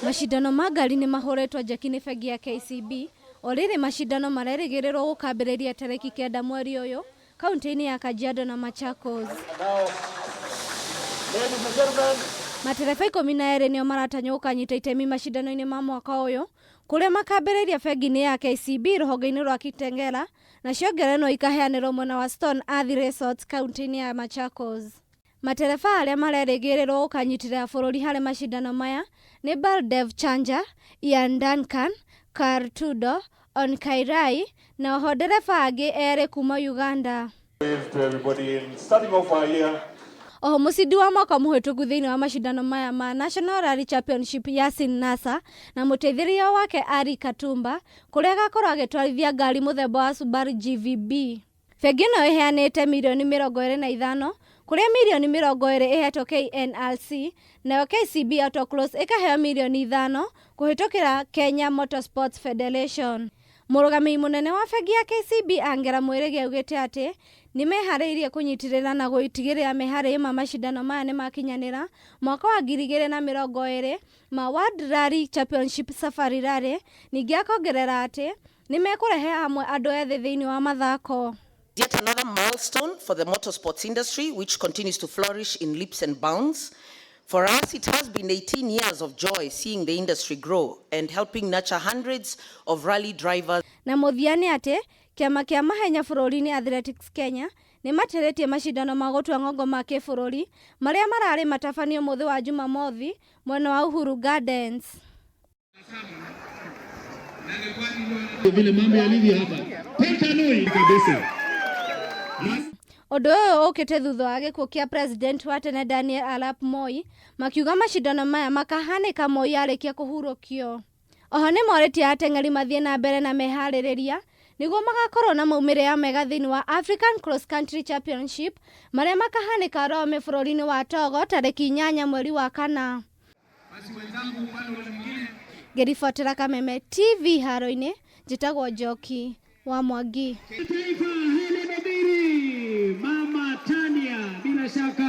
Macindano ma ngari nĩ mahũrĩtwo njeki nĩ bengi ya KCB o rĩrĩ macindano marerĩgĩrĩrwo gũkambĩrĩria tarĩki 9 mweri ũyũ kaunti-inĩ ya Kajiado na Machakos. Matereba 12 nĩo maratanywo gũkanyita itemi macindano-inĩ ma mwaka ũyũ kũrĩa makambĩrĩria bengi-inĩ ya KCB rũhonge-inĩ rwa Kitengela nacio ngerenwa ikaheanĩrwo mwena wa Stone Earth Resort kaunti-inĩ ya Machakos. Matereba arĩa marerĩgĩrĩrwo gũkanyitĩrĩra bũrũri harĩ macindano maya nĩ Baldev Chanja, Ian Duncan, Karl Tudo, On Kairai na oho ndereba angĩ erĩ kuma Uganda. Oho mũcindi wa mwaka mũhĩtũku thĩinĩ wa macindano maya ma National Rally Championship Yasin Nasser na mũteithĩrĩria wake Ali Katumba kũrĩa agakorwo agĩtwarithia ngari mũthemba wa Subaru GVB. Bengi ĩno ĩheanĩte mirioni 25 kũrĩa mirioni 20 ĩhetwo KNLC nayo KCB Autocross ĩkaheo mirioni 5 kũhĩtũkĩra Kenya Motorsports Federation. Mũrũgamĩrĩri mũnene wa bengi ya KCB Angela Mwĩrĩgi augĩte atĩ nĩ meharĩirie kũnyitĩrĩra na gũtigĩrĩra meharĩria ma macindano maya nĩ makinyanĩra mwaka wa 2020 ma World Rally Championship Safari Rally. Ningĩ akongerera atĩ nĩ mekũrehe hamwe andũ ethĩ thĩinĩ wa mathako. Yet another milestone for the motorsports industry, which continues to flourish in leaps and bounds. For us, it has been 18 years of joy seeing the industry grow and helping nurture hundreds of rally drivers. Na mũthia nĩ atĩ kĩama kĩa mahenya bũrũri-inĩ Athletics Kenya nĩ matĩrĩtie macindano ma gũtua ng'ongo ma kĩbũrũri marĩa mararĩ matabanio mũthĩ wa Jumamothi mwena wa Uhuru Gardens. Vile mambo yalivyo hapa Tanui kabisa. Ũndũ ũyũ ũkĩte thutha wa gĩkuũ kĩa president wa tene Daniel Arap Moi, makiuga macindano maya makahanĩka Moi arĩkia kũhurũkio. Oho nĩ morĩtie ateng'eri mathiĩ na mbere na meharĩrĩria nĩguo magakorwo na maumĩrĩra mega thĩinĩ wa African Cross Country Championship marĩa makahanĩka Rome bũrũri-inĩ wa Togo tarĩki 8 mweri wa 4. Ngĩribotera Kameme TV haro-inĩ, njĩtagwo Njoki wa Mwangi. Taifa Helen Obiri, Mama Tania, bila shaka.